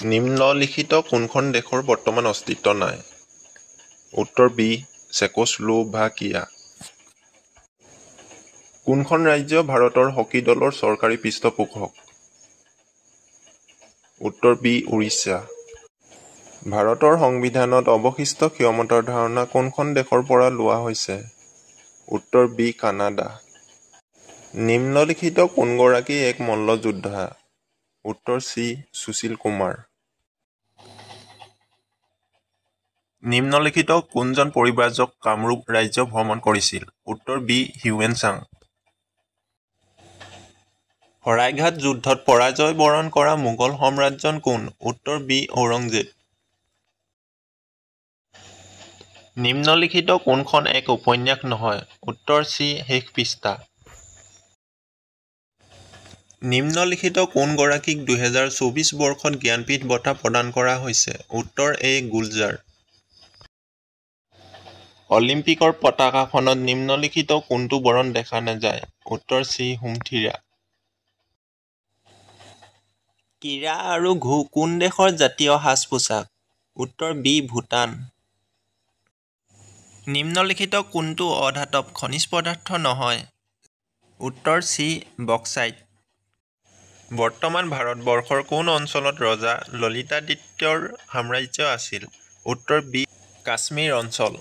নিম্নলিখিত কোনখন দেশৰ বৰ্তমান অস্তিত্ব নাই? উত্তৰ বি চেকোস্লোভাকিয়া। কোনখন ৰাজ্য ভাৰতৰ হকী দলৰ চৰকাৰী পৃষ্ঠপোষক? উত্তৰ বি উৰিষ্যা। ভাৰতৰ সংবিধানত অৱশিষ্ট ক্ষমতাৰ ধাৰণা কোনখন দেশৰ পৰা লোৱা হৈছে? উত্তৰ বি কানাডা। নিম্নলিখিত কোনগৰাকী এক মল্লযোদ্ধা? উত্তৰ চি সুশীল কুমাৰ। নিম্নলিখিত কোনজন পৰিব্ৰাজক কামৰূপ ৰাজ্য ভ্ৰমণ কৰিছিল? উত্তৰ বি হিউৱেন চাং। শৰাইঘাট যুদ্ধত পৰাজয় বৰণ কৰা মোগল সম্ৰাটজন কোন? উত্তৰ বি ঔৰংজেৱ। নিম্নলিখিত কোনখন এক উপন্যাস নহয়? উত্তৰ চি শেষ পৃষ্ঠা। নিম্নলিখিত কোনগৰাকীক 2024 বৰ্ষত জ্ঞানপীঠ বঁটা প্ৰদান কৰা হৈছে? উত্তৰ এ গুলজাৰ। অলিম্পিকৰ পতাকাখনত নিম্নলিখিত কোনটো বৰণ দেখা নাযায়? উত্তৰ চি সুমথিৰা। কিৰা আৰু ঘু কোন দেশৰ জাতীয় সাজ-পোছাক? উত্তৰ বি ভূটান। নিম্নলিখিত কোনটো অধাতৱ খনিজ পদাৰ্থ নহয়? উত্তৰ চি বক্সাইট। বৰ্তমান ভাৰতবৰ্ষৰ কোন অঞ্চলত ৰজা ললিতাদিত্যৰ সাম্ৰাজ্য আছিল? উত্তৰ বি কাশ্মীৰ অঞ্চল।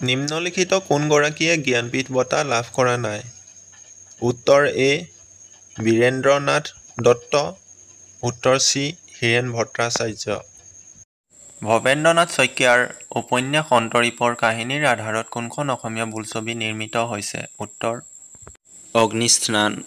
নিম্নলিখিত কোনগৰাকীয়ে জ্ঞানপীঠ বঁটা লাভ কৰা নাই? উত্তৰ এ বীৰেন্দ্ৰনাথ দত্ত। উত্তৰ চি হীৰেন ভট্টাচাৰ্য। ভবেন্দ্ৰনাথ শইকীয়াৰ উপন্যাস অন্তৰীপৰ কাহিনীৰ আধাৰত কোনখন অসমীয়া বোলছবি নিৰ্মিত হৈছে? উত্তৰ অগ্নিস্নান।